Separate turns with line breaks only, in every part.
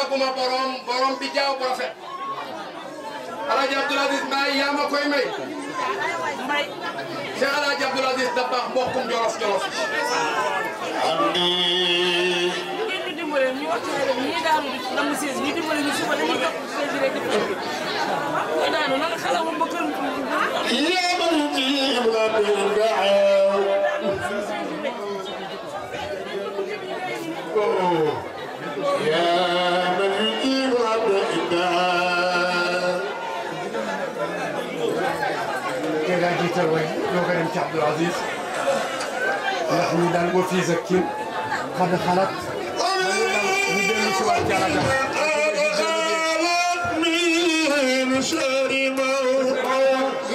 amaguma borom bi jaaw bu rafet Alaaji Abdoul Aziz Mbaye yaa ma koy may Cheikh Alaaji Abdoul Aziz Dabakh mbokkum Jolof Jolof عبد العزيز نحن دان وفي زكين قد خلت من سوات على من شر من الغمات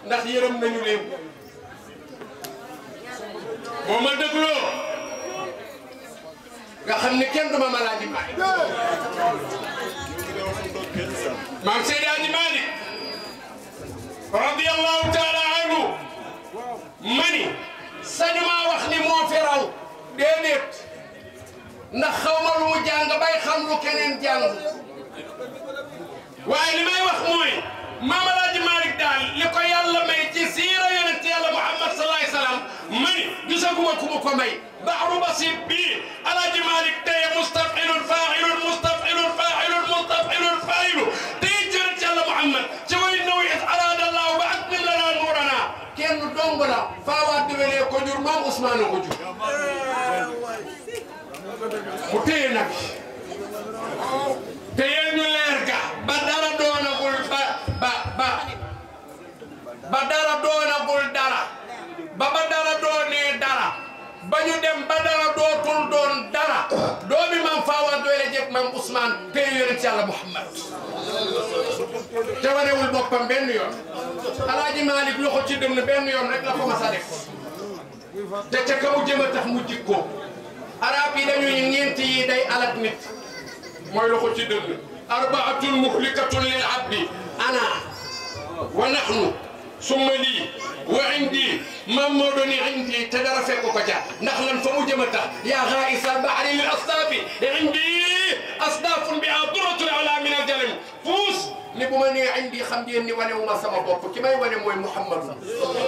ndax yërëm nañu leen boo ma dégloo nga xam ne kenn duma Malaaji Malick maam Seydi Hadji Malick radiyallahu taala anhu mani sañu maa wax ni moo fi raw déedéet ndax xaw ma lu mu jàng bay xam lu keneen jàng waaye li may wax mooy maam Alaaji Malick daal li ko yàlla may ci siira yonent yàlla Muhammad sallallahu alayhi wa sallam mani gisaguma ku mu ko may baxru basit bii Alaaji Malick tey mustafilun failun mustafilun failun mustafilun failu tey yonent yàlla Muhammad ci way naw it arada allahu ba akmin lana nuurana kenn dong la faawaat diwelee ko jur maam Ousmane ko jur mu téye nag téye ñu leer ga ba dara doonagul ba dara doonagul dara ba dara doonee dara ba ñu dem ba dara dootul doon dara doomi maam Faawa doole jëkk maam Ousmane téye yonent yàlla Muhammad te wanewul boppam benn yoon Alaaji Malick loxo ci dënn benn yoon rek la ko mas a def te ca kaw jëm a tax mu jikkoo arab yi dañu ñeent yi day alak nit mooy loxo ci dënn arbaatun muhlikatun lil abdi ana wa nahnu summa lii wa indi Mamadou ni indi te dara fekk ko ca ndax lan fa mu jëm a tax yaa xaa'isa bahri lil asdaafi indi asdaafun biha durratun ala min al jalam fuus ni bu ma nee indi xam ngeen ni wane wu ma sama bopp ki may wane mooy Muhammadu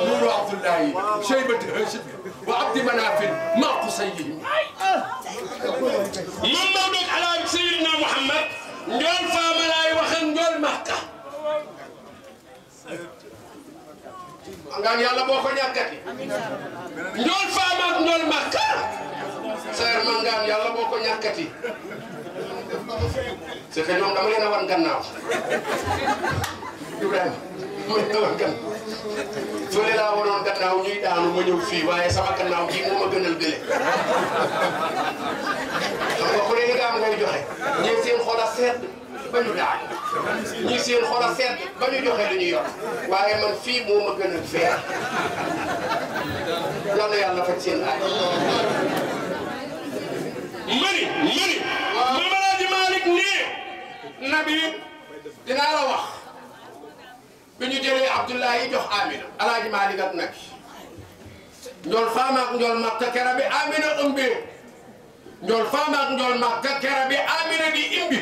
nuuru Abdullahi Cheybati Hachim wa Abdi Manafin maa Qusayyi Mamadou ala Seydina Muhammad njool faama laay wax ak njool Makka ngaan yàlla boo ko ñàkkati njool faama ak njool Makka seer ma ngaan yàlla boo ko ñàkkati c'est que ñoom dama leen a wan gannaaw Ibrahima ma leen a wan gannaaw fële laa waroon gannaaw ñuy daanu ma ñëw fii waaye sama gannaaw gii moo ma gënal gële xam nga ku ne li nga am ngay joxe ñii seen xol a sedd ba ñu daaj ñii seen xol a sedd ba ñu joxe li ñu yor waaye man fii moo ma gënal feer yal na yàlla faj seen aay mani Maam Alaaji Malick nii nabi dinaa la wax bi ñu jëlee Abdoulaye jox Amina Alaaji Malick ak nabi njool faama ak njool Makka kera bi Amina ëmbee njool faama ak njool Makka kera bi Amina di imbi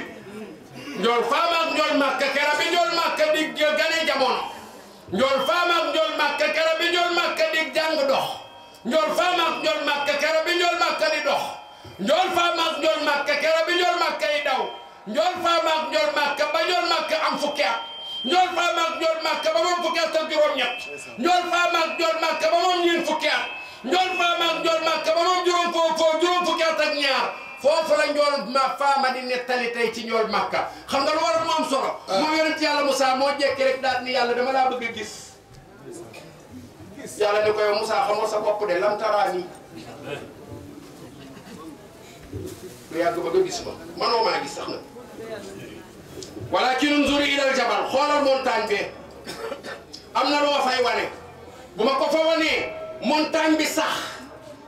njool faama ak njool Makka kera bi njool Makka dig gane jamono njool faama ak njool Makka kera bi njool Makka dig jàng dox njool faama ak njool Makka kera bi njool Makka di dox njool faama ak njool Makka kera bi njool Makka yi daw njool faama ak njool Makka ba njool Makka am fukki at njool faama ak njool Makka ba moom fukki at ak juróom-ñett njool faama ak njool Makka ba moom ñeent fukki at njool faama ak njool Makka ba moom juróom fukki at ak ñaar foofu la njool faama di nettali tey ci njool Makka xam nga lu war a moom solo moo yonent yàlla Moussa moo jekki rek daal ni yàlla dama laa bëgg a gis yàlla ni ko yow Moussa xamoo sa bopp de lam taraani lu yàgg bëgg a gis ma manoo maa gis sax na walakin unzur ilal jabal xoolal montagne bi am na lu ma fay wane bu ma ko fa wanee montagne bi sax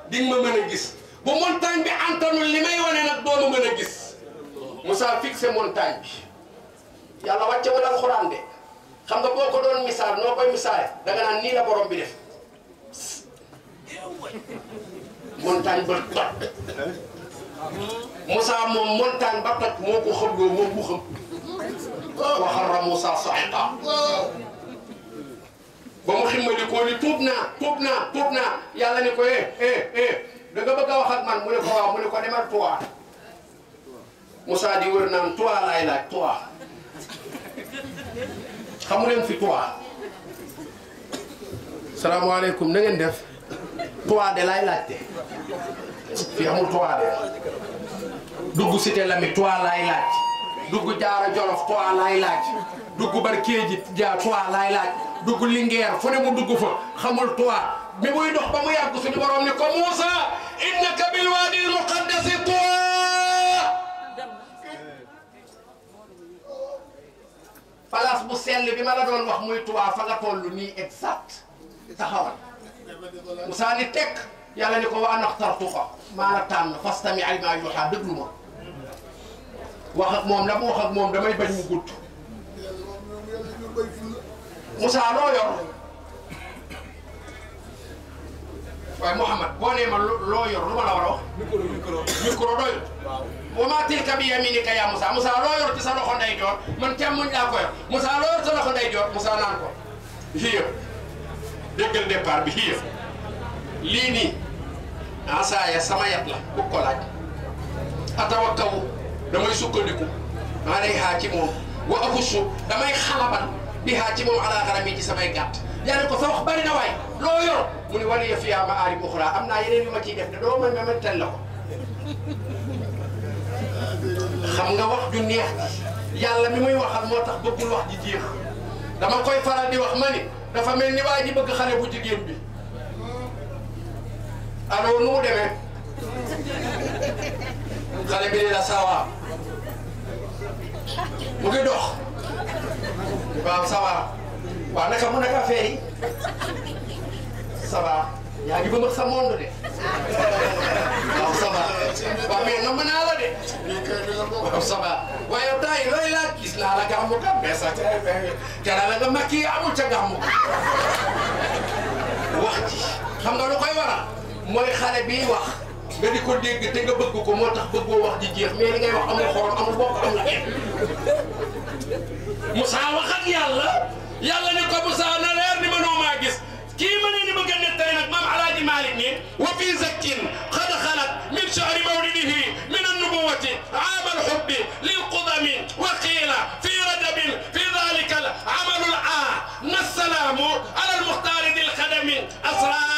di nga ma mën a gis bu montagne bi antanul li may wane nag doo ma mën a gis Moussa fixé montagne bi yàlla wàccewul alxuraan de xam nga boo ko doon misaal noo koy misaale danga naan nii la borom bi def montagne ba toj Moussa moom montagne ba toj moo ko xamloo moom mu xam wa xarra Moussa sa'iqa ba mu ximmali ko ni tuub naa yàlla ni ko da nga bëgg a wax ak man mu ne ko waaw mu ne ko demal Tuwa Moussa di wër naan Tuwa laay laaj Tuwa xamu leen fi Tuwa salaamaaleykum na ngeen def Tuwa de laay laajte fi amul Tuwa de dugg Cité Lamy Tuwa laay laaj dugg Jaara Jolof Tuwa laay laaj dugg Barkéji Dia Tuwa laay laaj dugg Linguère fu ne mu dugg fa xamul Tuwa mi muy dox ba mu yàgg suñu borom ne ko Moussa innaka bil wadi al muqaddasi Tuwa place bu sell bi ma la doon wax muy Tuwa fa nga toll nii exact taxawal Moussa ni tekk yàlla ni ko wa ana axtartuka maa la tànn fastami' limaa yuuhaa déglu ma wax ak moom la mu wax ak moom damay bañ mu gudd Moussa loo yor waaye Mouhamad boo nee ma loo yor lu ma la war a wax. micro doyul. wa maa tilka bi yamiinika yaa Moussa Moussa loo yor ci sa loxo ndeyjoor man càmmoñ laa ko yor Moussa loo yor sa loxo ndeyjoor Moussa naan ko. hiya déggal départ bi hiya lii nii asaaya sama yat la bu ko laaj atawakkaw damay sukkandiku alayhaa ci moom wa ahussu damay xalabal bihaa ci moom alaa ghanami ci samay gàtt yaa ne ko sa wax bari na waay loo yor mu ne waliya fiihaa ma'aarib uxraa am naa yeneen yu ma ciy def te doo ma tel la ko xam nga wax ju neex ji yàlla mi muy waxal moo tax bëggul wax ji jeex dama koy faral di wax ma ni dafa mel ni waa ji bëgg xale bu jigéen bi alors nu mu demee xale bi la sawa mu ngi dox waaw sawa waaw naka mu naka affaire yi sawa yaa ngi bëgg sa monde de waaw sawa waaw mais nga mën naa la de waaw sawa waaye yow temps yi looy laaj gis naa la gàmmu ka mais sa tera la nga makki amul ca gàmmu wax ci xam nga lu koy waral mooy xale bi wax nga di ko dégg te nga bëgg ko moo tax bëggoo wax ji jeex mais li ngay wax amul xorom amul bokk amul kenn Moussa wax ak yàlla ne ko Moussa na leer ni mënoo maa gis kii ma ne ni bëgg a nettali nag maam Alaaji Malick ni wa fi zakkin qad xalat min shahri mawlidihi min an-nubuwati aam al-hubbi lil-qudami wa qiila fi rajabin fi dhalika al-amal al-aam as-salaamu ala al-mukhtaari dil-qadami asra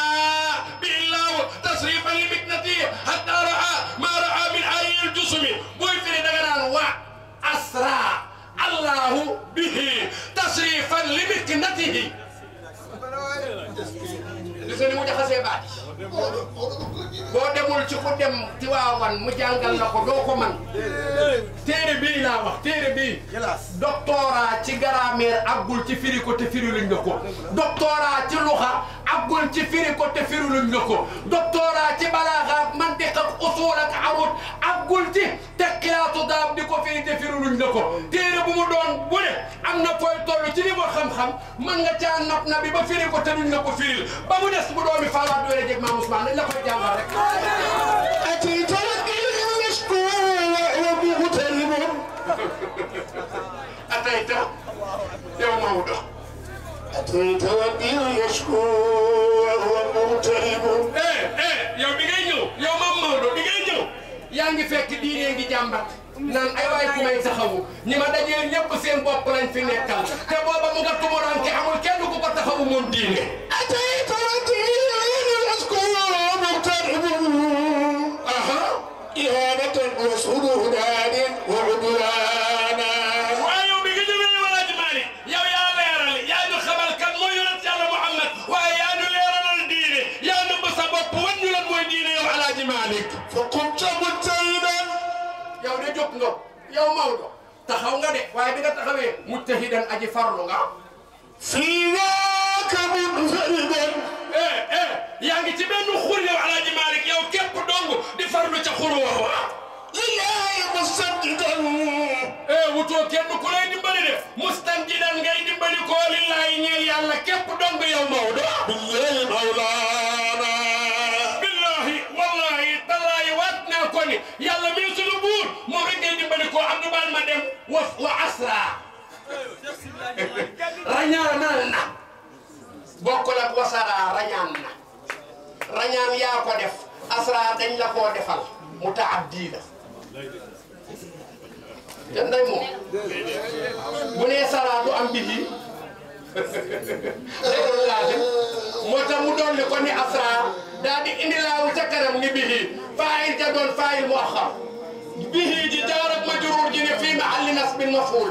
تصريفا لمكنته حتى راى ما راى من عين الجسم بوي في دغنان وا اسرى الله به تصريفا لمكنته لسني مو جخاسي باتي boo demul ci ku dem Tiwaawan mu jàngal la ko doo ko man téere bii laa wax téere bii doctorat ci grammaire aggul ci firi ko te firi luñ la ko doctorat ci luxa aggul ci firi ko te firi luñ la ko doctorat ci balaaxa ak mantiq ak usul ak arut aggul ci teqiyaatu daab di ko firi te firi luñ la ko téere bu mu doon bu ne am na fooy toll ci niveau xam-xam mën nga caa nab na bi ba firi ko te duñ la ko firil ba mu des bu doomi Fallou Abdou Wele jeg Maam Ousmane dañ la koy jàngal rek أتيت يوم موضع
أتيت والدين يشكو وهو مغترب.
yow bi ngay ñëw yow Mame Maodo bi ngay ñëw yaa ngi fekk diine ngi jàmbat naan ay waay ku may taxawu ñi ma dajeel ñëpp seen bopp lañ fi nekkal te booba mu nga tumuranke amul kenn ku ko taxawu moom diine.
أتيت والدين يشكو وهو مغترب. إهانة وسروران وعدوانا.
waaye yow bi nga ñëwee yow Alaaji Malick yow yaa leeral yaa ñu xamal kan mooy yonent Yàlla Muhammad waaye yaa ñu leeralal diine yaa nëbb sa bopp wan ñu lan mooy diine yow Alaaji Malick.
فقمت مجتهدا.
yow de jóg nga yow Maodo taxaw nga de waaye bi nga taxawee mujtahidan aji farlu nga.
فياك منفردا.
yaa ngi ci benn xur yow Alaaji Malick yow képp dong di farlu ca xur woowu.
لله مستجدا.
wutoo kenn ku lay dimbali de mustanjidan ngay dimbali koo lillahi ñeel yàlla képp dong yow Maodo.
بالله مولانا.
billahi wallahi tallahi waat naa ko ni yàlla mi sunu buur moom rek ngay dimbali koo am du baal ma dem wa asra rañaanal na bokkul ak wasara rañaan na rañaan yaa ko def asra dañ la koo defal mutaaddi la te nday moom bu nee sara du am bihi dégg laa moo tax mu dolli ko ni asra daa di indi laawu ca kanam ni bihi faayil ja doon faayil mu axar bihi ji jaar ak majruur ji ne fii mahalli nasbin maf'ul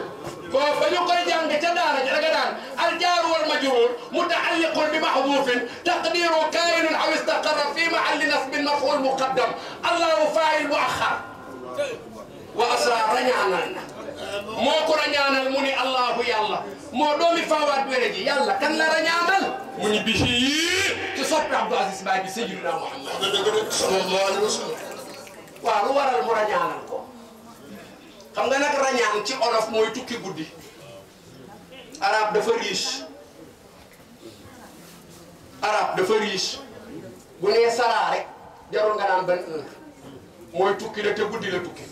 ko ba ñu koy jàng ca daara ji daga daan al jaar wal majruur muta'alliqun bi mahdhufin taqdiru kainun aw istaqarra fi mahalli nasbin maf'ul muqaddam allahu faayil mu axar wa asra rañaanal na moo ko rañaanal mu ni allahu yàlla moo doomi faawaat were ji yàlla kan la rañaanal mu ni bihi ci soppi Abdou Aziz Baye bi Sayyidina Muhammad
sallallahu alayhi wa sallam.
waaw lu waral mu rañaanal ko xam nga nag rañaan ci olof mooy tukki guddi arab dafa riche bu nee saraa rek jarul nga naan ban heure mooy tukki la te guddi la tukki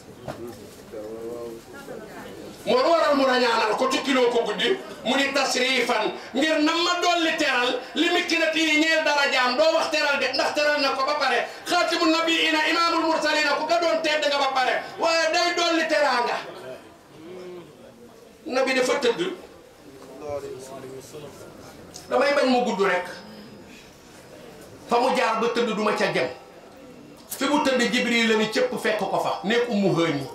moo waral mu rañaanal ko tukkiloo ko guddi mu ni tasrifan ngir nam ma dolli teral li mikkinati yi ñeel darajaam doo wax teral de ndax teral na ko ba pare xaatimu nabiina imaamul mursalina ku ga doon tedd nga ba pare waaye day dolli teraanga nabi dafa tëdd damay bañ mu gudd rek fa mu jaar ba tëdd duma ca dem fi mu tëdd Jibril la ni cëpp fekk ko fa nekk Ummu Haani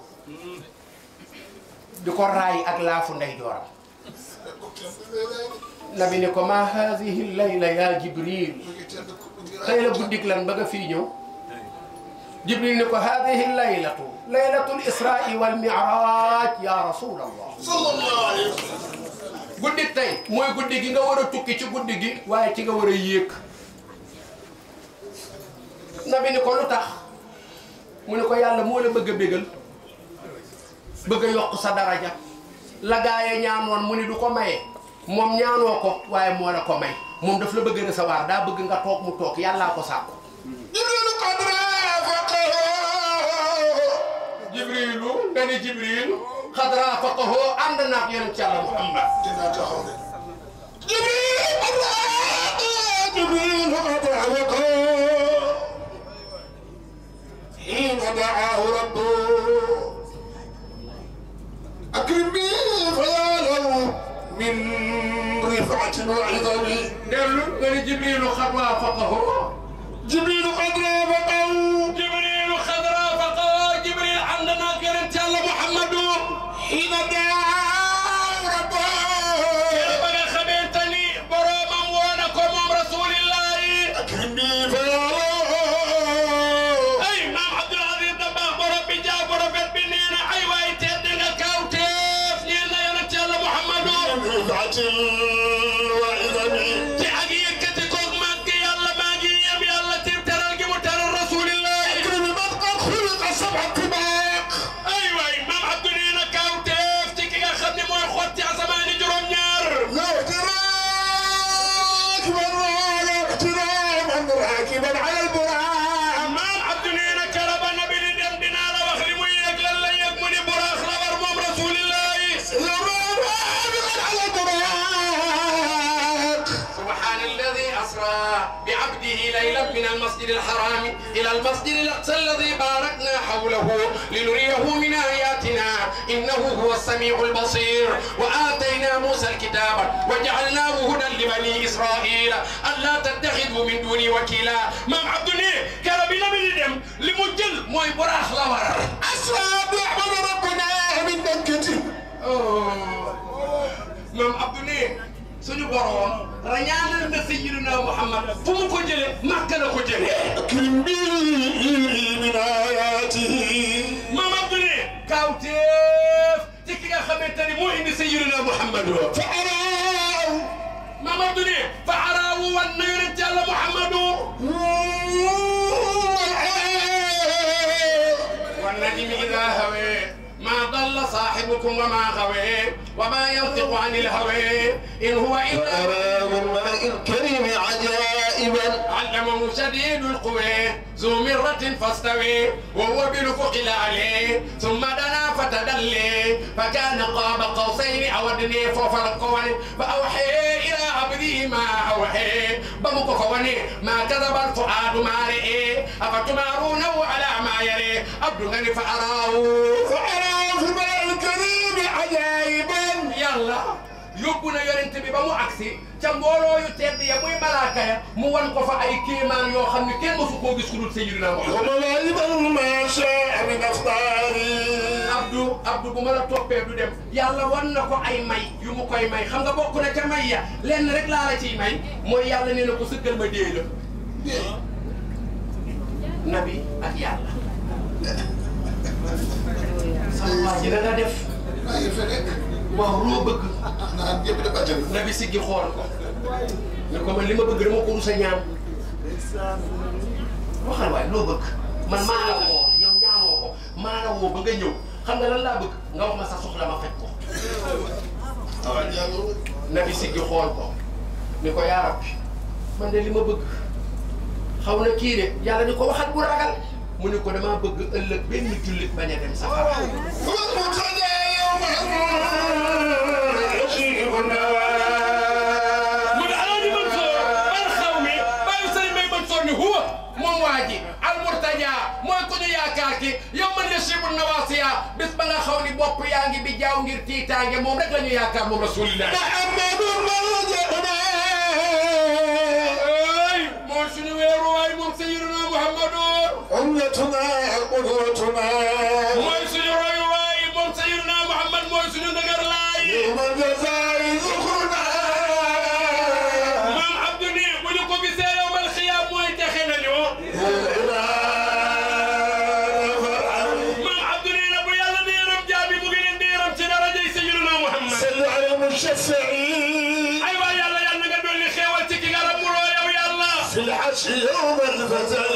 di ko raay ak laafu ndey jooram nabi ni ko ma haadihi layla ya Jibril tey la guddik lan ba nga fii ñëw Jibril ni ko haadihi laylatu laylatul israa wal mi'raaj ya rasulallah
sallallahu alayhi wa sallam.
guddik tey mooy guddi gi nga war a tukki ci guddi gi waaye ci nga war a yéeg nabi ni ko lu tax mu ne ko yàlla moo la bëgg a bégal bëgg a yokk sa daraja la gaaye ñaanoon mu ni du ko maye moom ñaanoo ko waaye moo la ko may moom daf la bëgg a recevoir daa bëgg nga toog mu toog yàllaa ko sàkku jibrilu nga ni jibril xad raafaqahu ànd naak yonent Yàlla Muhammad
dinaa taxaw de. جبريل قد عوقه حين دعاه ربه أكرم به فياله من رفعة وعظم.
dellu nga ni jibrilu xad raafaqahu
جبريل قد رافقه.
jibrilu xad raafaqahu jibril ànd naak yonent Yàlla Muhammad
حين دعاه ربه.
ba nga xamante ni boroomam woona ko moom rasulillahi
أكرم به فياله.
ay maam Abdul Aziz Dabakh borom bi jaa borom bi nee na ay waay tedd nga kawteef ñeel na yonent Yàlla Muhammad
من رفعة وعظم.
te ak yëkkati koog màgg yàlla maa ngi yem yàlla ci teral gi mu teral rasulillahi
أكرم من قد خلق سبع طباق.
ay waay maam Abdou nee na kawteef ci ki nga xam ne mooy xotti asamaani juróom-ñaar
لا راكبا ولا احتراما راكبا على البراق.
maam Abdou nee na karaba nabi di dem dinaa la wax li muy yëg lan la yëg mu ni buraax la war moom rasulillahi
لا
بعبده ليلا من المسجد الحرام إلى المسجد الأقصى الذي باركنا حوله لنريه من آياتنا إنه هو السميع البصير وآتينا موسى الكتاب وجعلناه هدى لبني إسرائيل ألا تتخذوا من دوني وكيلا مام عبدني كان بنا من دم لمجل موي براخ لور
أسرى بيعبد ربنا من دكتي
مام عبدني suñu borom rañaanal na sayyidina Muhammad fu mu ko jëlee Makka la ko jëlee.
أكرم بي من آياته
maam Abdoulaye. kawteef ci ki nga xamante ni moo indi sayyidina Muhammad.
فأراه
maam Abdoulaye. fa araawu wan na yonent Yàlla Muhammad. والنجم إذا هوى ما ضل صاحبكم وما غوى وما ينطق عن الهوى إن هو إلا
فأراه الملك الكريم عجائبا
علمه شديد القوى ذو مرة فاستوى وهو بالأفق الأعلى ثم دنا فتدلى فكان قاب قوسين أو أدنى ففرق فأوحى إلى عبده ما أوحى بمكفوني ما كذب الفؤاد ما رئي أفتمارونه على ما يري عبد فأراه
الملك الكريم عجائبا
يلا يبنا يرنتبي بمو عكسي تمولو يتدي يا موي ملاكا مو وان كو فا اي كيمان يو خامني كين مسو كو غيس كودول سيدنا محمد
ومواهبا ما شاء من أفطاري
Abdou bu ma la toppee du dem yàlla wan na ko ay may yu mu koy may xam nga bokk na ca may ya lenn rek laa la ciy may mooy yàlla nee na ko sëggal ma déey la nabi ak yàlla sama waa ji la nga def waaw loo bëgg nabi siggi xool ko ne ko man li ma bëgg dama ko rusa ñaan waxal waay loo bëgg man maa la woo yow ñaanoo ko maa la woo ba nga ñëw xam nga lan laa bëgg nga wax ma sa soxla ma faj ko nabi siggi xool ko ni ko yaa rabbi man de li ma bëgg xaw na kii de yàlla ni ko waxal bu ragal mu ni ko damaa bëgg ëllëg benn jullit bañ a dem safara mu ne Alaaji Mansour al xawmi bàyyi sëriñ Mbay Mansour ni huwa moom waa ji al murtaja mooy ko ñu yaakaar ki yow man yashibu nawasiya bis ba nga xaw ni bopp yaa ngi bi jaaw ngir tiitaange moom rek la ñu yaakaar moom rasulillah mooy suñu weeruwaay moom sayyiduna Muhammadu
أمتنا قدوتنا
mooy suñu royuwaay moom sayyiduna Muhammad mooy suñu ndëgër laay
يوم الجزاء ذكرنا
maam Abdou ni bu ñu ko gisee yawmal xiyaam mooy texe nañu maam Abdou ni na bu yàlla di yërëm jaabi mu ngi leen di yërëm ci darajay sayyiduna Muhammad
صل على المشفعين
ay waa yàlla yàlla nga dolli xéewal ci ki nga ramuloo yow yàlla
في الحشر يوم الفتن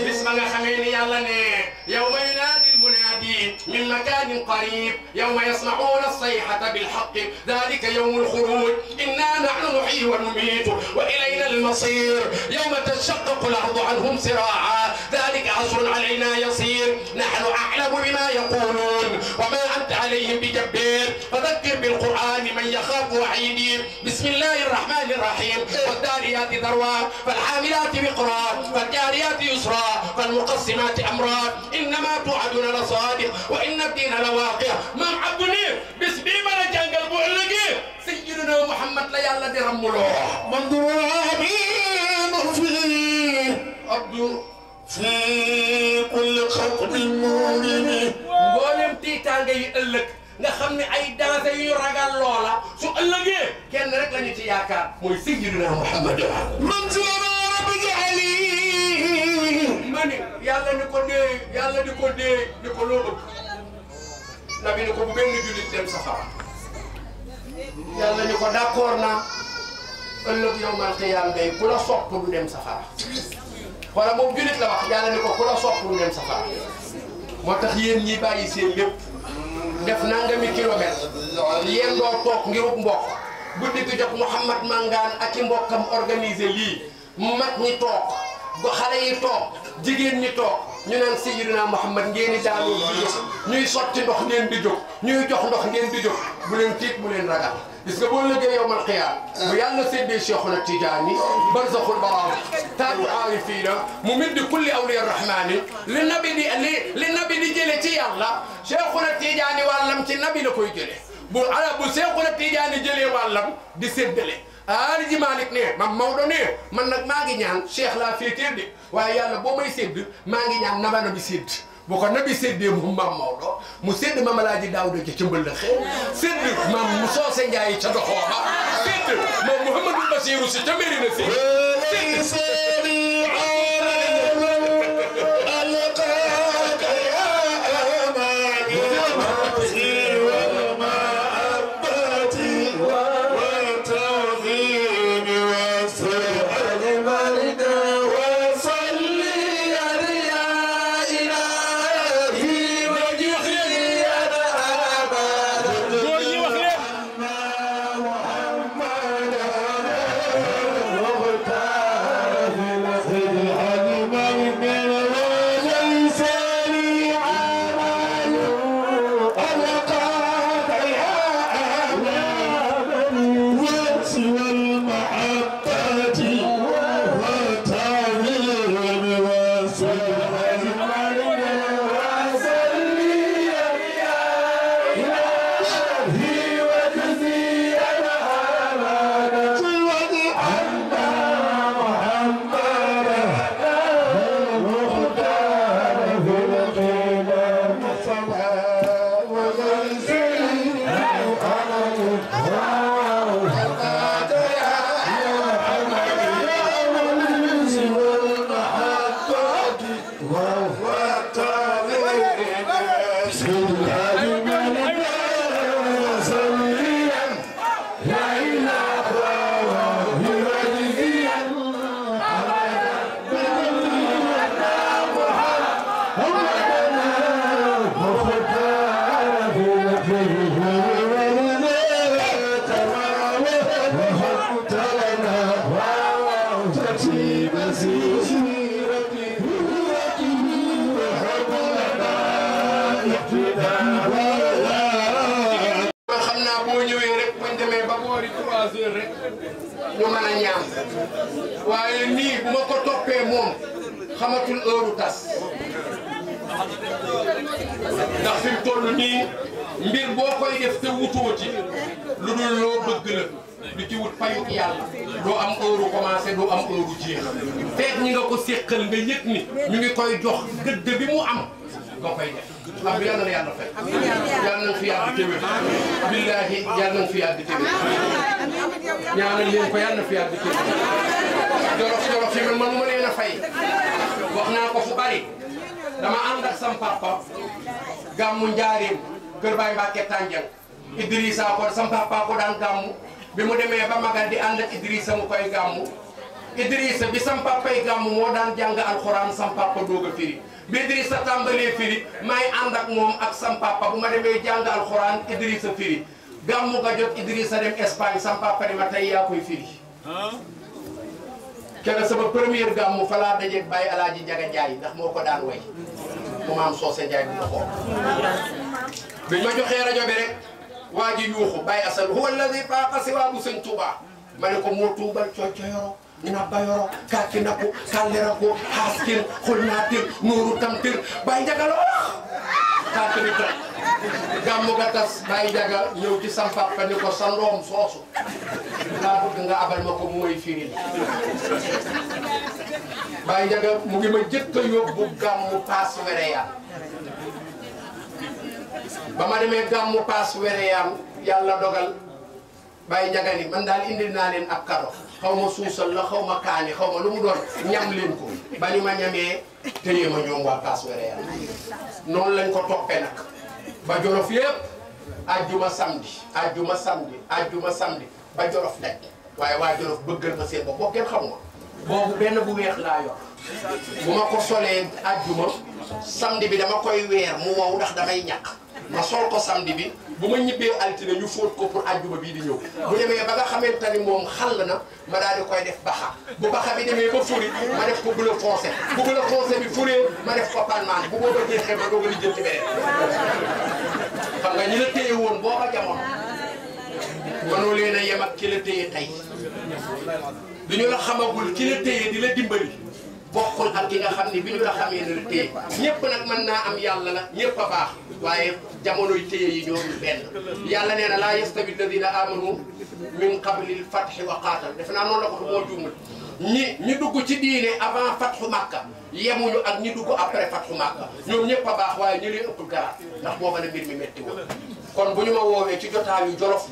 bis ma nga xamee ni yàlla ne يوم ينادي المنادي من مكان قريب يوم يسمعون الصيحة بالحق ذلك يوم الخروج إنا نحن نحيي ونميت وإلينا المصير يوم تشقق الأرض عنهم سراعا ذلك عصر علينا يصير نحن أعلم بما يقولون وما أنت عليهم بجبار فذكر بالقرآن من يخاف وعيدي بسم الله الرحمن الرحيم والذاريات ذروا فالحاملات وقرا فالجاريات يسرا فالمقسمات أمرا إنما توعدون لصادق وإن الدين لواقع مام عبد النير بس بيما جانجل بوعلقي سيدنا محمد لا يالا دي رمولو
منظور أمين فيه
عبدو
في كل خطب مؤمن
mboolem tiitaange yi ëllëg nga xam ne ay danger yu ragal loola su ëllëgee kenn rek la ñu ci yaakaar mooy sayyidina Muhammad
منظور رب جعلي
ma ni yàlla ni ko dee yàlla di ko dee ni ko loo bëgg nabi ni ko bu benn jullit dem safara yàlla ni ko d'accord naa ëllëg yow man xiyaam day ku la sopp du dem safara wala moom jullit la wax yàlla ni ko ku la sopp du dem safara moo tax yéen ñi bàyyi seen lépp def nangami kilomètre yéen doo toog ngirub mbokk guddi gi jot Mouhamad Mangane ak i mbokkam organisé lii mag ñi toog xale yi toog jigéen ñi toog ñu naan Sayyidina Muhammad ngeen di daanoo di jóg ñuy sotti ndox ngeen di jóg ñuy jox ndox ngeen di jóg bu leen tiit bu leen ragal gis nga boo liggéey yowmal qiyaam bu yàlla séddee Cheikhuna Tijaani barzaxul baraam taaju aarifiina mu middi kulli awliya rahmaani li nabi di jëlee ci yàlla Cheikhuna Tijaani wàllam ci nabi la koy jëlee bu Cheikhuna Tijaani jëlee wàllam di séddale Alaaji Malick ne man Maodo ne man nag maa ngi ñaan Cheikh laa féetee de waaye yàlla boo may sédd maa ngi ñaan nama nabi sédd bu ko nabi séddee moom maam Maodo mu sédd maam Alaaji Daawda ca Mbëllëxe sédd maam mu Soose Njaay ca Doxooba sédd moom Mouhamadou Bassirou Si ca Mérina Si ñu mën a ñaan waaye nii bu ma ko toppee moom xamatul heure tas ndax fi mu toll nii mbir boo koy def te wutoo ci lu dul loo bëgg la du ci wut payuk yàlla doo am heure commencé doo am heure jeex feeg ñi nga ko séqal nga yëg ni ñu ngi koy jox gëdd bi mu am nga koy def am bi yàlla na yàlla fay yàlla nañ fi yàgg téwé billaahi yàlla nañ fi yàgg téwé ñaanal leen ko yàlla na fi yàgg téwé jorof yi man mënuma leen a fay wax naa ko fu bari dama ànd ak sam papa gàmmu njaareem kër Baay Mbàkke Tànjang Idrissa ko sam papa ko daan gàmmu bi mu demee ba magal di ànd ak Idrissa mu koy gàmmu Idrissa bi sam papay gàmmu moo daan jàng alxuraan sam papa doog a firi bi Idrissa tàmbalee firi may ànd ak moom ak sam papa bu ma demee jàng alxuraan Idrissa firi gàmmu ga jot Idrissa dem Espagne sam papa ni ma tey yaa koy firi kenn sama première gàmmu fa laa dajeeg Baye Alaaji Njaga Njaay ndax moo ko daan way mu maam Soose Njaay bu ko biñ ma joxee rajo bi rek waa ji yuuxu Baye Assane huwa alladi faaqa siwaabu sëñ Tuuba ma ne ko moo tuubal coycoyoro nabayoro kakinaku kalleraku haskin xulnatir nuuru tamtir Baye Njaga la wax kakini toj gàmmu ga tas Baye Njaga ñëw ci sam papa ni ko sa ndoom soosu laa bëgg nga abal ma ko mooy firil Baye Njaga mu ngi ma jëkk a yóbbu gàmmu paas wereyaan ba ma demee gàmmu paas wereyaan yàlla dogal Baye Njaga ni man daal indil naa leen ab kado xaw ma suusal la xaw ma kaani xaw ma lu mu doon ñam leen ko ba ñu ma ñamee téye ma ñoom waa paas wereyaan noonu lañ ko toppee nag ba Jolof yëpp ajjuma samedi ba Jolof daj waaye waa Jolof bëggal ma seen bopp boo kenn xam nga boobu benn bu weex laa yor bu ma ko solee ajjuma samedi bi dama koy weer mu wow ndax damay ñàkk ma sol ko samedi bi bu ma ñibbee altine ñu fóot ko pour àjjuma bii di ñëw bu demee ba nga xamante ni moom xàll na ma daal di koy def baxa bu baxa bi demee ba furi ma def ko bleu foncé bu bleu foncé bi furee ma def ko palmaan bu booba jeexee ma doog a lijjanti beneen xam nga ñi la téye woon booba jamono mënoo leen a yem ak ki la téye tey du ñu la xamagul ki la téye di la dimbali bokkul ak ki nga xam ne bi ñu la xamee ne la téye ñëpp nag mën naa am yàlla la ñëpp a baax waaye jamonoy téye yi ñoom benn yàlla nee na laa yastawi alladina amanu min qablil fathi wa qaatal defe naa noonu la ko moo juumul ñi dugg ci diine avant fathu Makka yemuñu ak ñi dugg après fathu Makka ñoom ñëpp a baax waaye ñu leen ëpp garaat ndax booba la mbir mi métti woon kon bu ñu ma woowee ci jotaayu jolof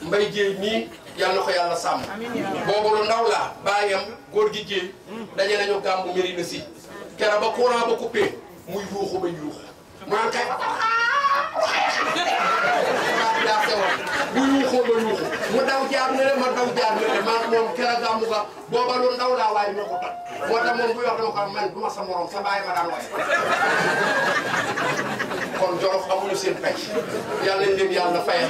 mbay jéey mii yal na ko yàlla sàmm boobu lu ndaw laa bàyyam góor gi jéey daje nañu gàmmu Médina si kera ba courant ba coupé muy yuuxu ba yuuxu mu naan kay daa sewoon bu yuuxoo ba yuuxu mu daw jaar ne le ma daw jaar ne le maa moom kera gàmmu ga booba lu ndaw laa waaye ñoo ko toj moo tax moom buy wax dama ko man du ma sa morom sa bàyyi ma daan waaye kon Jolof amuñu seen pay yàlla nañ leen yàlla fayal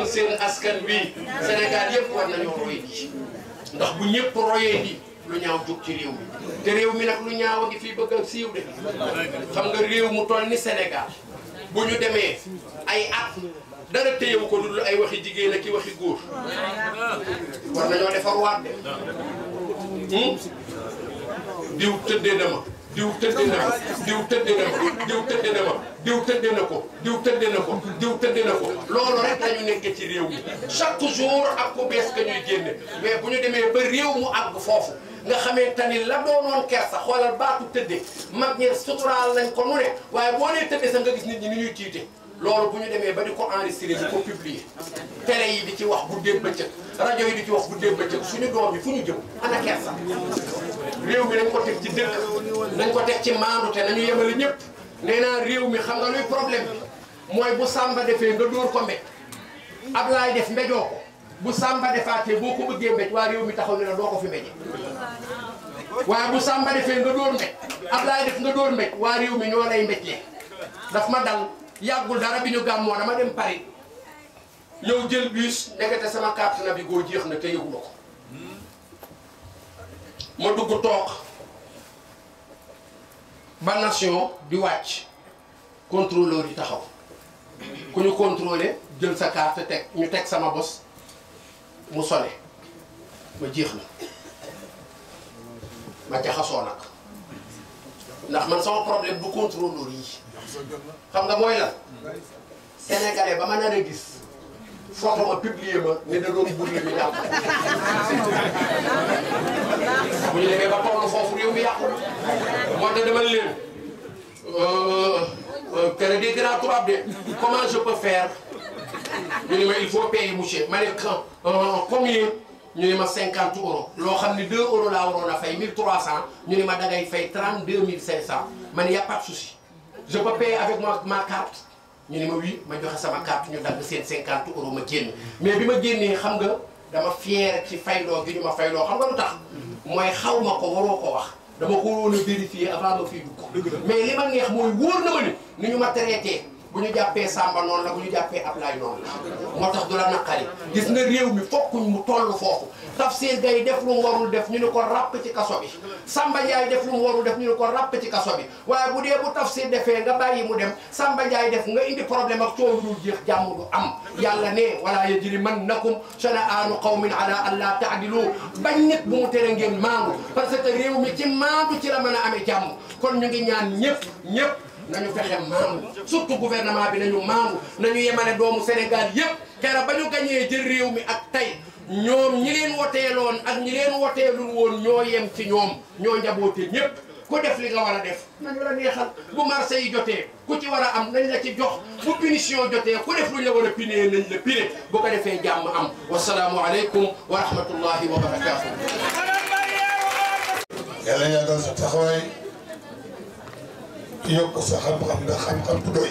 seen askan wi Sénégal yëpp war nañoo roy ji ndax bu ñëpp royee di lu ñaaw jóg ci réew mi te réew mi nag lu ñaaw a ngi fii bëgg a siiw de xam nga réew mu toll ni Sénégal bu ñu demee ay at dara téyewu ko dul ay waxi jigéen ak i waxi góor war nañoo defar waat de diw tëddee na ma diw tëddee na ma diw tëddee na ma diw tëddee na ma diw tëddee na ko diw tëddee na ko diw tëddee na ko loolu rek la ñu nekkee ci réew mi chaque jour ak ku bees ka ñuy génne mais bu ñu demee ba réew mu àgg foofu nga xamante ni la doonoon kersa xoolal baatu tëddee mag ñi suturaal nañ ko nu ne waaye boo nee tëddee sax nga gis nit ñi ni ñuy tiite loolu bu ñu demee ba di ko enregistré di ko publier télé yi di ci wax guddeeg bëccëg rajo yi di ci wax guddeeg bëccëg suñu doom yi fu ñu jëm ana kersa réew mi nañ ko teg ci dëkk nañ ko teg ci maandu te nañu yemale ñëpp nee naa réew mi xam nga luy problème bi mooy bu Samba defee nga dóor ko mbéj Ablaye def mbéjoo ko bu Samba defaatee boo ko bëggee mbéj waa réew mi taxaw ne la doo ko fi mbéje waaye bu Samba defee nga dóor mbéj Ablaye def nga dóor mbéj waa réew mi ñoo lay mbéjlee daf ma dal yàggul dara bi ñu gàmmoo dama dem Paris ñëw jël bus ndekete sama carte na bi goo jeex na te yëguma ko ma dugg toog ba nation di wàcc contrôleur yi taxaw ku ñu contrôlé jël sa carte teg ñu teg sama bos mu sone ma jeex na ma jaxasoo nag ndax man sama problème du contrôleur yi xam nga mooy lan sénégalais ba ma nar a gis photo ma publier ma ne da doon burle ñu jàpp bu ñu demee ba toll foofu réew mi yàqu moo tax dama leen kere dégg naa tubaab de comment je peux faire ñu ne ma il faut payer monsieur ma ne combien ñu ne ma 50 euros loo xam ne 2 euros laa waroon a fay 1300 ñu ne ma dangay fay 32 500 ma ne y a pas de souci je peux payer avec ma carte ñu ne ma oui ma joxe sama carte ñu dagg seen 50 euros ma génn mais bi ma génnee xam nga dama fier ci fayloo gi ñu ma fayloo xam nga lu tax mooy xaw ma ko waroo ko wax dama ko waroon a vérifier avant ma fii dugg mais li ma neex mooy wóor na ma ni ñu ma traité bu ñu jàppee Samba noonu la bu ñu jàppee Ablaye noonu la moo tax du la naqari gis nga réew mi fokkuñ mu toll foofu Tafsir Gaye def lu mu warul def ñu ne ko ràpp ci kaso bi Samba Ndiaye def lu mu warul def ñu ne ko ràpp ci kaso bi waaye bu dee bu Tafsir defee nga bàyyi mu dem Samba Ndiaye def nga indi problème ak coow dul jeex jàmm du am yàlla ne wala yajrimannakum shana'aanu qawmin ala an la ta'dilu bañ nit bu mu tere ngeen maandu parce que réew mi ci maandu ci la mën a amee jàmm kon ñu ngi ñaan ñëpp nañu fexe maandu surtout gouvernement bi nañu maandu nañu yemale doomu Sénégal yëpp keroog ba ñu gañee jël réew mi ak tey ñoom ñi leen woteeloon ak ñi leen woteelul woon ñoo yem ci ñoom ñoo njaboote ñëpp ku def li nga war a def nañu la neexal bu marché yi jotee ku ci war a am nañ la ci jox bu punition jotee ku def lu ñu la war a punir nañ la punir bu ko defee jàmm am wasalaamu aleykum wa rahmatullahi wa barakaatu.
yàlla yàggal sa taxawaay yokk sa xam-xam nga xam-xam bu doy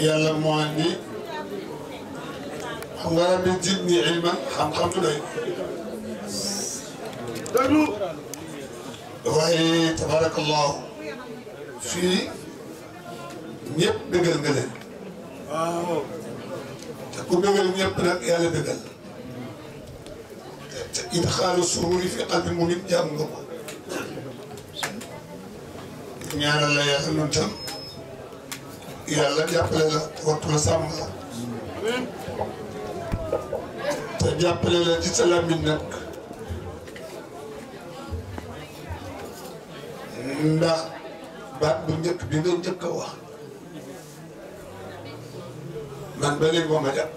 yàlla moo andi xam nga rabbi zidni ilman xam-xam bu doy waaye tabarakallahu fii ñëpp bëggal nga leen te ku bëggal ñëpp nag yàlla bëggal te idxaalu sururi fi qalbi mu'min jàng nga ko ñaanal la yàlla nun tam yàlla jàppale la wattu la sàmm la te jàppale la ci sa làmmiñ nag ndax baat bu njëkk bi nga njëkk a wax man ba léegi moo ma jàpp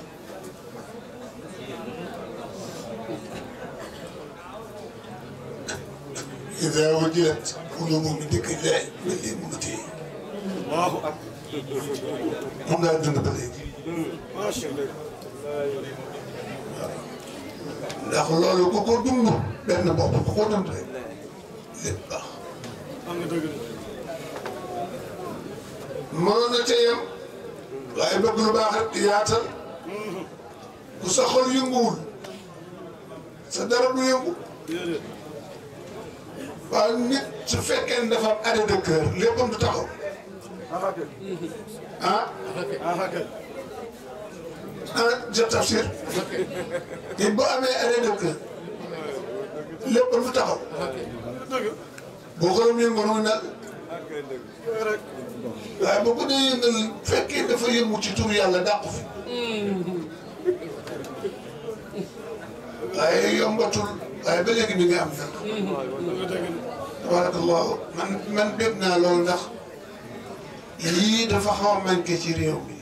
إذا وجدت قلوبهم بذكر الله باللي ممتي الله أكبر هم لا يدون بالليل ما شاء الله ndax loolu ku ko dund benn bopp ku ko dund rek lépp baax mënoon na ca yem waaye bëgg lu baax rek yaatal ku sa xol yënguwul sa dara du yëngu waaw nit su fekkee ne dafa am arrêt de cœur léppam du taxaw ah jot tafsir nit boo amee arrêt de cœur léppam du taxaw boo xolam yëngoon mu nag waaye boo ko dee yëngal fekkee dafa yëngu ci tur yàlla dàqu fi waaye yombatul waaye ba léegi mi ngi am nag tabarakallahu man bég naa loolu ndax lii dafa xaw a manqué ci réew mi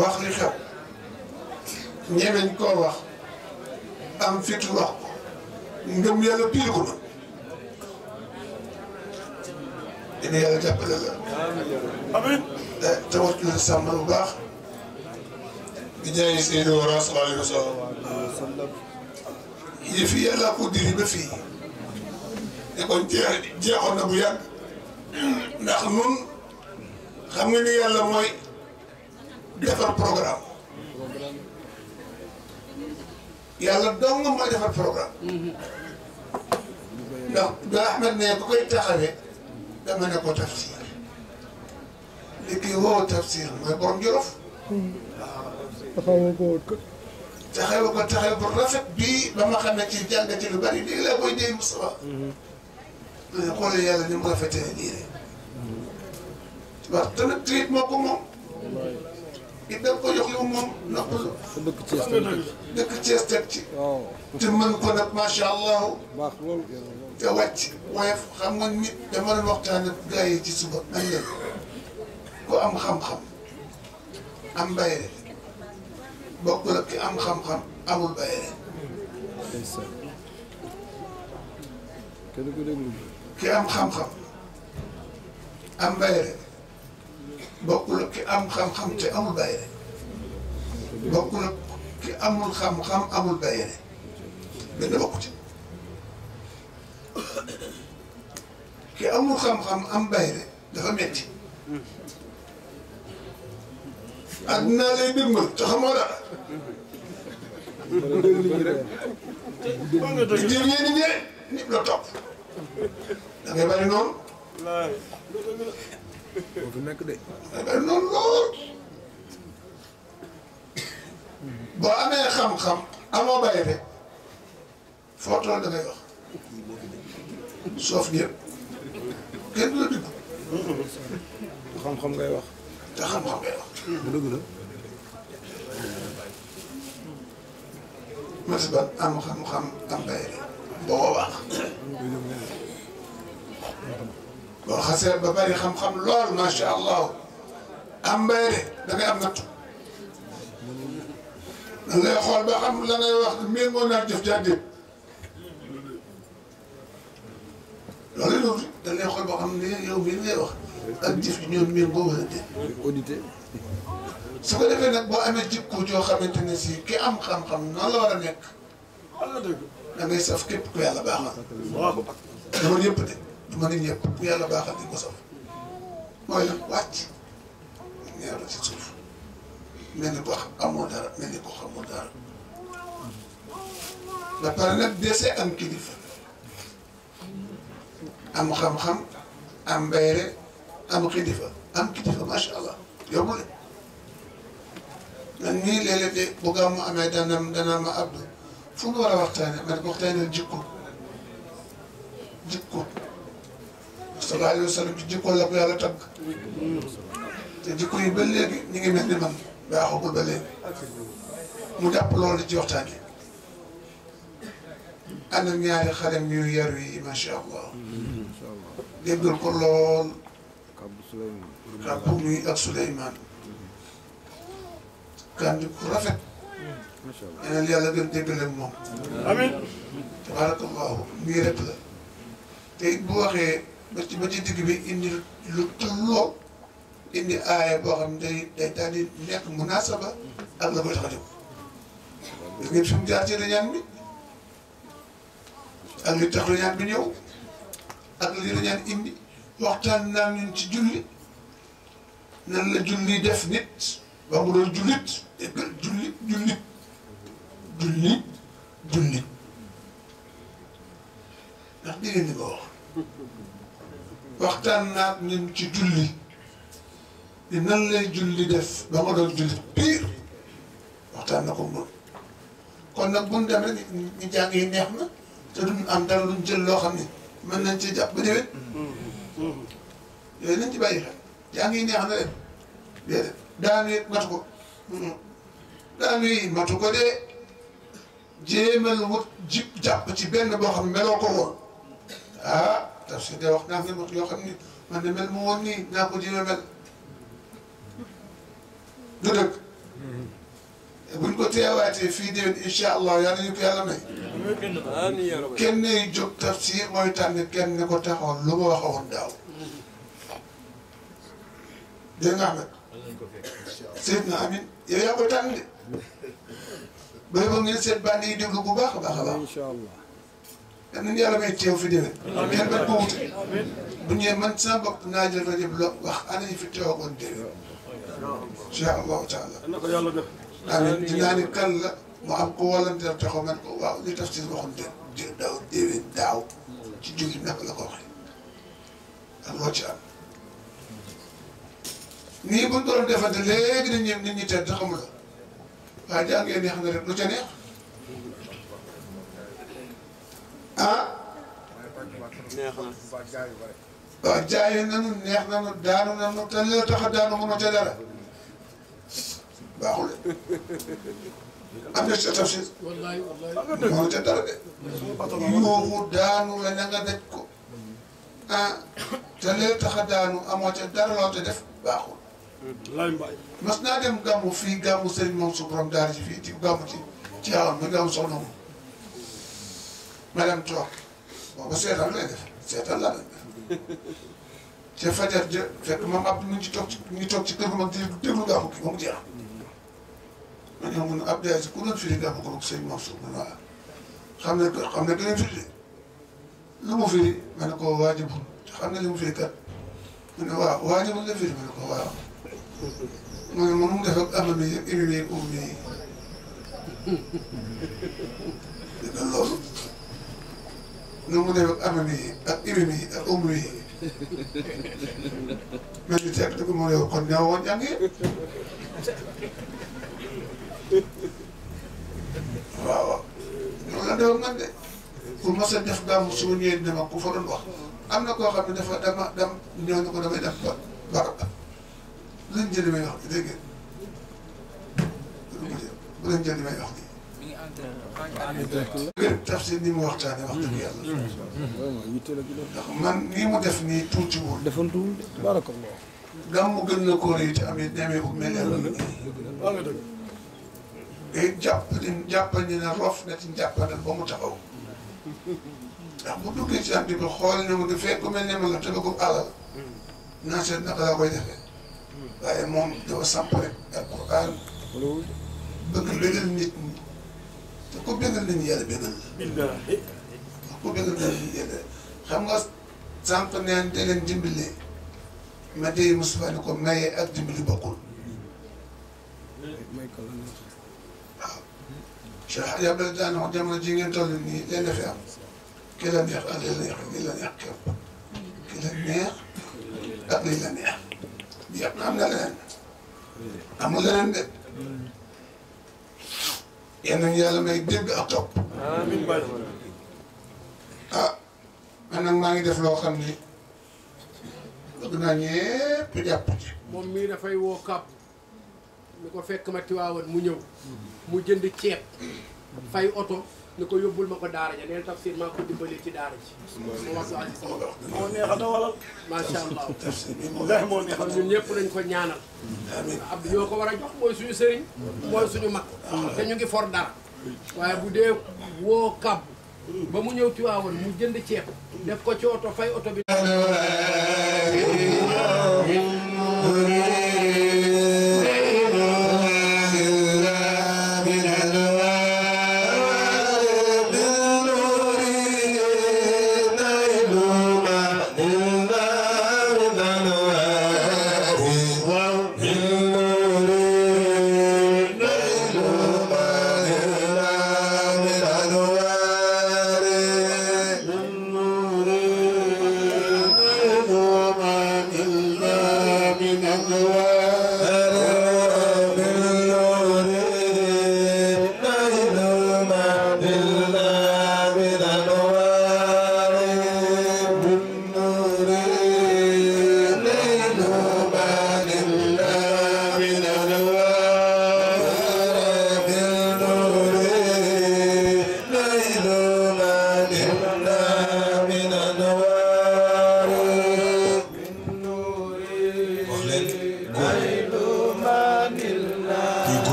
wax li xew ñemeñ koo wax am fitu wax ko ngëm yàlla piir ko na dina yàlla jàppale la amiin te wattu la sàmm bu baax bi jaay Seydou Wara sallallahu alayhi wa sallam yëf yi yàlla ko diri ba fii ne kon jeexoon na bu yàgg ndax nun xam nga ni yàlla mooy defar programme yàlla dong mooy defar programme ndax ba Ahmed ne ku koy taxawee dama ne ko tafsir li kii woo tafsir mooy borom Jolof taxawu ko taxaw bu rafet bii ba ma xamee ci jàng ci lu bari lii laa koy dégg Moustapha xoolal yàlla ni mu rafetee lii rek wax tamit triit moo ko moom it da ko jox li mu moom noppalu dëkk Thiès teg ci te mën ko nag macha allah te wàcc woyof xam nga nit dama doon waxtaan ak gars yi ci suba man leen ku am xam-xam am bayre bokkul ak ki am xam-xam amul bayre ki am xam-xam am bayre bokkul ak ki am xam-xam te amul bayre bokkul ak ki amul xam-xam amul bayre benn bokku ci ki amul xam-xam am bayre dafa metti àddina lay dëgmal te xamoo dara di jël ñenn ñi nit la topp da ngay bari noonu
boo fi nekk de
da ngay bari noonu lool boo amee xam-xam amoo bay rek foo toll da ngay wax soof ñëpp kenn du la dugg
xam-xam ngay wax
te xam-xam ngay wax
bu dëgg la
merci ba am xam-xam am bay rek boo wax boo xasee ba bari xam-xam lool macha allah am bay rek da ngay am nattu da ngay xool ba xam la ngay wax méngoo naa jëf jàddeet loolu loolu da ngay xool boo xam ne yow mii ngay wax ak jëf ji ñoom méngoo wala déet
audité
su ko defee nag boo amee jikko joo xamante ne si ki am xam-xam noonu la war a nekk da ngay saf képp ku yàlla baaxal du ma ñëpp de du ma nit ñëpp ku yàlla baaxal di ko saf mooy nag wàcc ñeeru ci suuf mel ni ko amoo dara mel ni ko xamoo dara ba pare nag dese am kilifa am xam-xam am mbayre am kilifa am kilifa macha allah yombul man nii léeg-léeg de bu gàmmu amee dana ma abdu fu mu war a waxtaane man ko waxtaanee jikko sallallahu alayhi wa sallam ci jikko la ko yàlla tagg te jikko yi ba léegi ñu ngi mel ni man baaxagul ba léegi mu jàpp loolu ci waxtaan yi ànd ak ñaari xarem yu yaru yi macha allah déggal ko lool Kàbbu muy ak Souleymane kan di ku rafet ñeneen yàlla gën déggal ak moom amiin tabaarakallahu nii rek la te it bu waxee ba ci digg bi indi lu tolloo indi aaya boo xam ne day daal di nekk munasaba ak la koy tax a jóg gis ngeen fi mu jaar ci rañaan bi ak li tax rañaan bi ñëw ak li rañaan indi waxtaan naa ñun ci julli nan la julli def nit ba mu doon jullit déggal jullit ndax dégg ni ko wax waxtaan naa ñun ci julli ni nan lay julli def ba nga doon jullit pire waxtaan na ko moom kon nag bu ñu dem rek ñu jàng yi neex na te duñ am dara luñ jël loo xam ne mën nañ ci jàpp ba déwén yooyu nañ ci bàyyi xel jàng yi neex na leen déedéet daanu it matu ko daanu yi matu ko de jéemal wut jàpp ci benn boo xam ne meloo ko woon ah tafsir de wax naa ne wax yoo xam ni man de mel mu woon nii naa ko jéem a mel du dëgg buñ ko teewaatee fii déwén incha allah yàlla ñu ko yàlla may kenn yu jóg tafsir mooy tànn kenn ne ko taxoon lu ma waxoon daaw dégg nga Ahmed Seydina Amin yow yaa koy tànn de booy ba ngeen seet bànn yi déglu bu baax a baax a baax
incha allah
yal nañu yàlla may teew fi déwén kenn bañ ko wute bu ñëwee man sama bopp naa jël rajo bi wax ana ñu fi teewagoon déwén incha allahu taala amiin dinaa ni kan la mu am ko volontaire taxaw man ko waaw li taf si waxoon daaw déwén daaw ci julli naka la ko waxee ak loo ci am nii buñ ko doon defante léegi dañ ñëw nit ñi tedd xamul la waaye jàngee neex na rek lu ca neex ah waaw jaayi nanu neex nanu daanu nanu te li la tax a daanu mënoo ca dara baaxul am na ca tafsir mënoo ca dara de yooxu daanu la na nga daj ko ah te li la tax a daanu amoo ca dara loo te def baaxul mas naa dem gàmmu fii gàmmu Serigne Mansour borom daara ji fii ci gàmmu ci yàlla ma gàmmu soxna moom ma dem toog booba seetaan lay def seetaan laa leen def ca fajar jë fekk moom Abdou mu ngi toog ci kër gu mag di déglu gàmmu gi ba mu jeex ma ñëw mun Abdou Aziz ku doon firi gàmmu ko Serigne Mansour mu ne waaw xam ne gën firi de lu mu firi ma ne ko waajibul xam ne li mu firi kat mu ne waaw waajibul la firi ma ne ko waaw mu ne moom mu def ak amam yi yëpp imi yi ummi yi dégg loolu nu mu def ak amam yi ak imi yi ak ummi yi mel ni teg dëgg moo yow kon ñëw woon jàngi waaw waaw loolu la def ak man de pour ma sa def gàmmu su ma ñëwee dina ma ku fa doon wax am na koo xam ne dafa dama ñëw na ko damay def barab lañ jël li may wax dégg ngeen bu leen jël li may wax nii. tafsir ni mu waxtaane wax dëgg yàlla. ndax man nii mu def nii tuutiwul.
defantuwul de barakallah.
gàmmu gën na kóor yi te amee demee bu mel ne day jàppal ni ne rof na ci njàppandal ba mu taxaw. ndax bu duggee ci ànd bi xool ne mu fekk ku mel ne ma la te ko alal. naa seet naka laa koy defee. waaye moom dafa samp rek alquran bëgg bégal nit ñi te ku bégal nit ñi yàlla bégal la. ku bégal nit ñi yàlla xam nga samp neen da leen dimbali ma dee Moustapha ne ko maye ak dimbali bokkul. waaw. Cheikh Hadj Abdallah daan wax jamono ji ngeen toll nii leen dafay am ki la neex ak li la neex ki la neex képp ki la neex. ak lii la neex bi yëpp am na leneen amul leneen de yal nañu yàlla may dégg ak topp ah man nag maa ngi def loo xam ni bëgg naa ñépp jàpp ci
moom mii dafay woo kàpp ni ko fekk ma Tiwaawan mu ñëw mu jënd ceeb fay oto ni ko yóbbul ma ko daara ja neen tafsir maa ko dimbalee ci daara ji mu wax Aziz
moo neex a dawalal.
macha allah
ndax moo neex a
kon ñun ñëpp nañ ko ñaanal Abdou ñoo ko war a jox mooy suñu sëriñ mooy suñu mag te ñu ngi for dara waaye bu dee woo kàbb ba mu ñëw Tiwaawan mu jënd ceeb def ko ci oto fay oto bi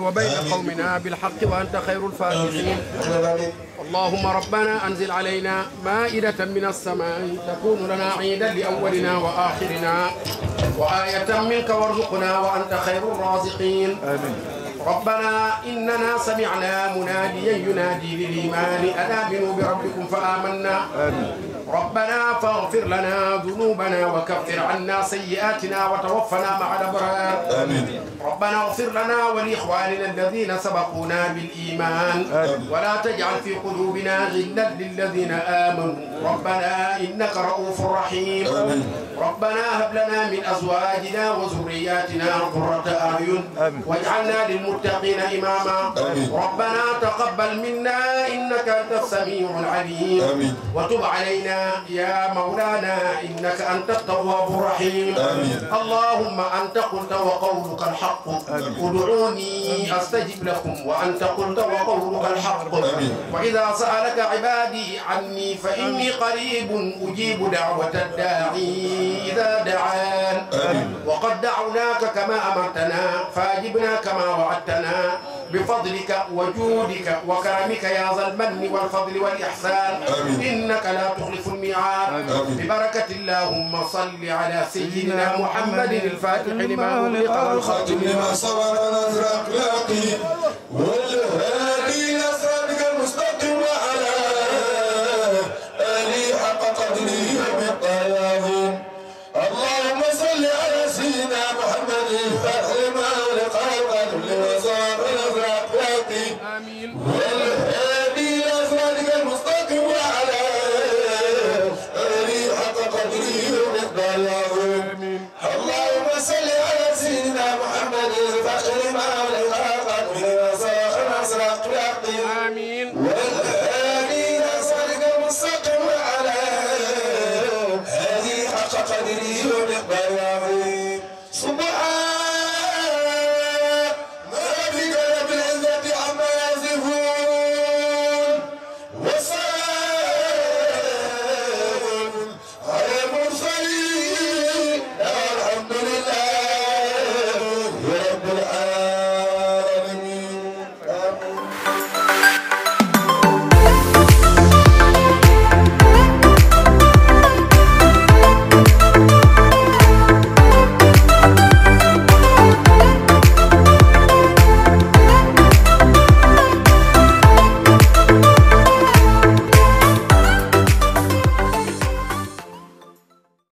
وبين قومنا بالحق وأنت خير الفاتحين اللهم ربنا أنزل علينا مائدة من السماء تكون لنا عيدا لأولنا وآخرنا وآية منك وارزقنا وأنت خير الرازقين آمين. ربنا إننا سمعنا مناديا ينادي للإيمان أن آمنوا بربكم فآمنا آمين. ربنا فاغفر لنا ذنوبنا وكفر عنا سيئاتنا وتوفنا مع الأبرار آمين. ربنا اغفر لنا ولإخواننا الذين سبقونا بالإيمان آمين. ولا تجعل في قلوبنا غلا للذين آمنوا ربنا إنك رؤوف رحيم آمين. ربنا هب لنا من أزواجنا وذرياتنا قرة أعين واجعلنا للمتقين إماما آمين. ربنا تقبل منا إنك أنت السميع العليم آمين. وتب علينا يا مولانا إنك أنت التواب الرحيم آمين. اللهم أنت قلت وقولك الحق ادعوني أستجب لكم وأنت قلت وقولك الحق آمين. وإذا سألك عبادي عني فإني قريب أجيب دعوة الداعي إذا دعان آمين. وقد دعوناك كما أمرتنا فاجبنا كما وعدتنا بفضلك وجودك وكرمك يا ذا المن والفضل والإحسان إنك لا تخلف الميعاد ببركة اللهم صل على سيدنا محمد الفاتح لما أغلق والخاتم
لما سبق نصر أخلاقي